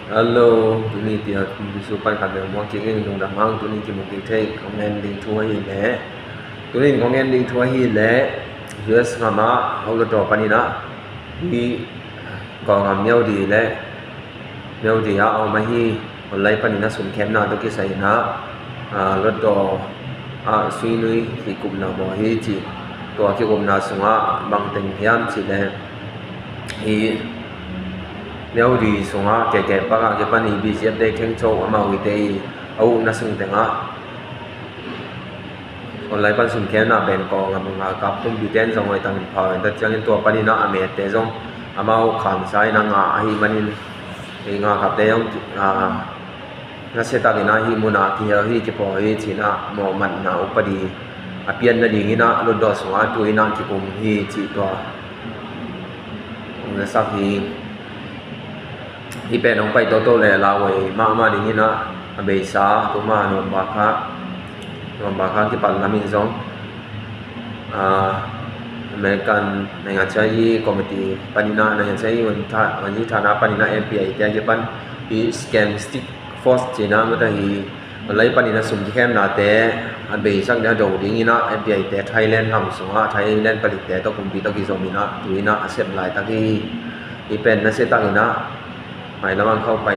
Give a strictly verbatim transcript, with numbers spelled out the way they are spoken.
Hello, tuni tia kum bisu pan khat beng muang kik ing, lungdam hang. Tuni kimu kik thei kong ngen ding thu ahih leh, tuni kong ngen ding thu ahih leh, U S gam ah, hau lotdaw panin ah, hi Kawlgam Myawaddy leh Myawaddy ah a om ahi, online panin ah sumkhemna tawh kisai in ah, ah, lotdaw ah suinui kikupna bawl hi ci. Tua kikupna sungah bang teng hiam cih leh, hi Myawaddy sungah keke pakah kipan hi B G F te kheng cho amau hite i a ukna sung tengah online pan sumkhemna pen Kawlgam a galkap kumpite in zong hoih takin phau in, tua ciangin tua panin ah a mette zong amau khansa in a ngah ahih manin, hi galkapte zong, ah, nasia takin ah hih munah kihel hi, kiphaw hi ci-in ah mawhmatna upadi a pian nadingin ah lotdaw sungah tu in ah kikum hi cih tua hong zasak hi. Hih pen hong pai toto leh lauhuai mahmah dingin ah, a beisa tuma November kha, November kha kipan lamin zong, ah, American နိုင်ငံခြားရေး committee panin ah, နိုင်ငံခြားရေးဝန်ကြီးဌာန panin ah M P I te a kipan, hih scam task force ci-in ah mata hi, online panin ah sum kikhemnate a beisak ding a do dingin ah M P I te Thailand gam sungah Thailand palikte tawh kumpi tawh kizom in ah tu in ah a sep laitak hi. Hih pen nasia takin ah mailam ah khauh pai